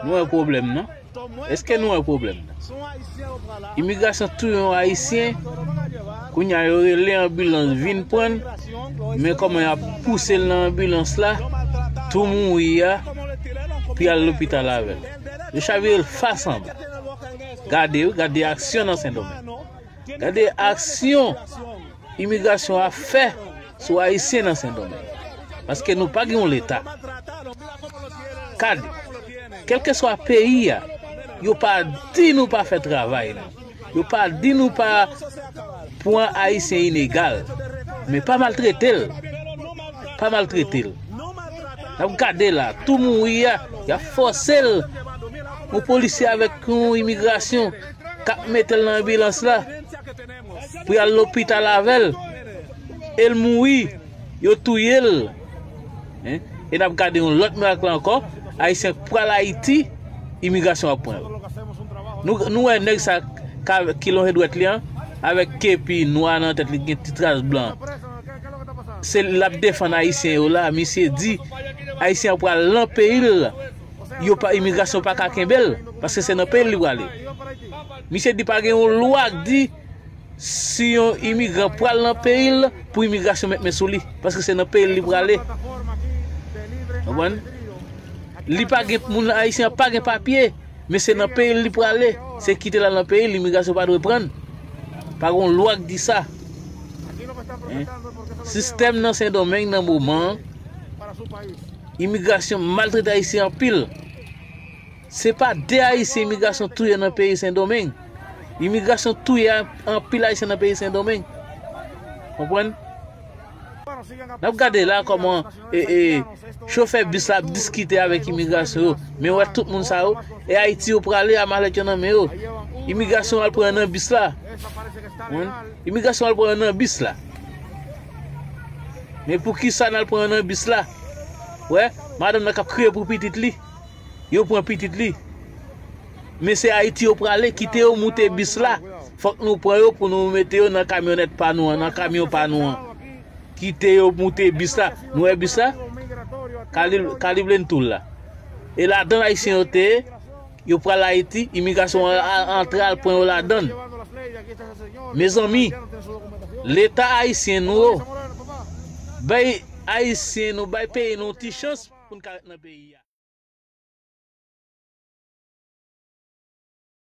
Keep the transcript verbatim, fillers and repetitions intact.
Nou wè pwoblèm nan? Èske nou wè pwoblèm nan? Imigrasyon touye yon Ayisyen, kounye a yo rele anbilans vin pran l, men kòman y ap pouse l nan anbilans la, tou mouri a, pou y al lopital avè l. Yo chavire l fas anba. Gade wi, gade aksyon nan Sendomeng. Gade aksyon imigrasyon ap fè sou Ayisyen nan Sendomeng. Paske nou pa gen yon Leta. Gade, kèlkeswa peyi a, yo pa di nou pa fè travay nou. Yo pa di nou pa pran Ayisyen inegal. Men pa maltrete l. Pa maltrete l. N ap gade la, tou mouri a, y ap fòse l. Yon polisye avèk yon imigrasyon k ap mete l nan anbilans la pou y al lopital avè l. E l mouri, yo touye l. Hein? E n ap gade yon lòt mirak la ankò, Ayisyen k pral Ayiti, imigrasyon ap pran yo. Nou, nou wè nèg sa k, ki lonje dwèt li an, avèk kepi nwa nan tèt li, gen ti tras blan. Se l ap defann Ayisyen yo la, misye di, Ayisyen an pral nan peyi l, yo pa, imigrasyon pa ka kenbe l, paske se nan peyi l li prale. Misye di pa gen yon lwa k di si yon imigran pral nan peyi l, pou imigrasyon met men sou li, paske se nan peyi l li prale. Konprann? Li pa gen, moun Ayisyen an pa gen papye, men se nan peyi l li prale. Se kite l al nan peyi l, imigrasyon pa dwe pran l. Pa gen yon lwa k di sa. Hein? Sistèm nan Sendomeng nan moman an, imigrasyon maltrete Ayisyen anpil. Se pa de Ayisyen imigrasyon touye nan peyi Sendomeng. Imigrasyon touye an-, anpil Ayisyen nan peyi Sendomeng. Konprann? N ap gade la kòman, e, e, chofè bis la ap diskite avèk imigrasyon yo. Men wè tout moun sa yo, e Ayiti yo prale a malèt yo nan men yo. Imigrasyon al pran nan bis la. Konprann? Imigrasyon al pran nan bis la. Men poukisa n al pran nan bis la? Wè, madanm nan k ap kriye pou pitit li. Yo pran pitit li. Men se Ayiti yo prale, kite yo moute bis la. Fòk nou pran yo pou nou mete yo nan kamyonèt pa nou an, nan kamyon pa nou an. Kite yo moute bis la. Nou wè bis la? Kalib, Kalib Lane Tool la. E ladan l Ayisyen yo te ye, yo pral Ayiti, imigrasyon an, an, antre al pran yo ladan l. Mezanmi, Leta ayisyen nou yo, bay Ayisyen nou, bay peyi nou ti chans pou n ka ret nan peyi a.